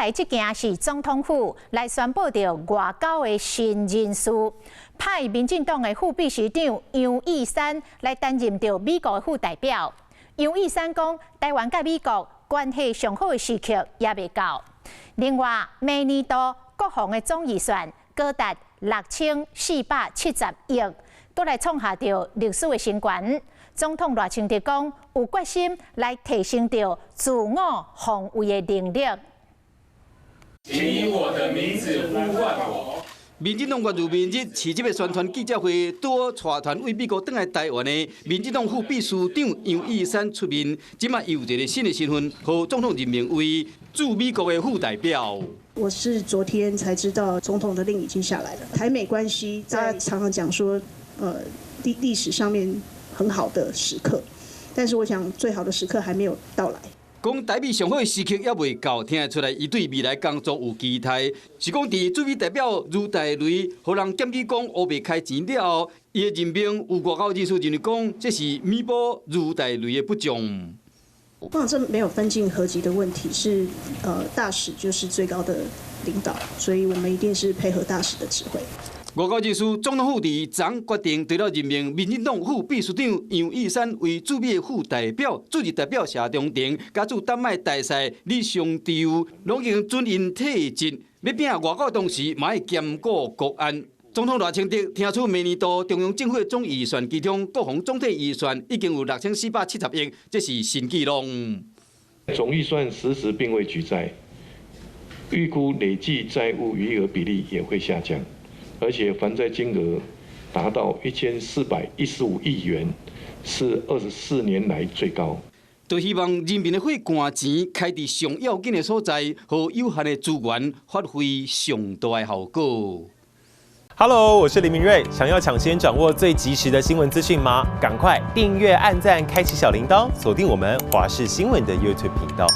來這件是總統府來宣布著外交的新人事，派民進黨的副秘書長楊奕山來擔任著美國的副代表。楊奕山講，台灣佮美國關係上好的時刻猶未到。另外，明年度國防的總預算高達6470億，閣來創下著歷史的新高。總統賴清德講，有決心來提升著自我防衛的能力。請以我的名字呼喚我。民進黨月如明日市集的宣傳記者會，拄好帶團對美國轉來台灣的民進黨副秘書長楊奕山出面，這馬有一個新的身份，予總統任命為駐美國的副代表。我是昨天才知道總統的令已經下來了。台美關係，大家常常講說，歷史上面很好的時刻，但是我想最好的時刻還沒有到來。講台美上好的時刻猶未到，聽得出來，伊對未來工作有期待。是講佇駐美代表盧大雷，予人檢舉講烏白開錢了後，伊的任命有外交人士認為講，這是彌補盧大雷的不足。我想這沒有分進合擊的問題，是大使就是最高的領導，所以我們一定是配合大使的指揮。外交人士總統府佇昨決定，除了任命民進黨副秘書長楊奕山為駐美副代表，駐日代表謝長廷，佮駐丹麥大使李尚洲，攏已經准𪜶退職。欲拼外交同時，嘛愛兼顧國安。總統賴清德聽取明年度中央政府的總預算，其中國防總體預算已經有6470億，這是新紀錄。總預算實時並未舉債，預估累計債務餘額比例也會下降。而且還債金額達到1415億元，是24年來最高。就希望人民的血汗錢開佇上要緊的所在，予有限的資源發揮上大的效果。 Hello，我是林明瑞，想要搶先掌握最及時的新聞資訊嗎？趕快訂閱、按讚、開啟小鈴鐺，鎖定我們華視新聞的 YouTube 頻道。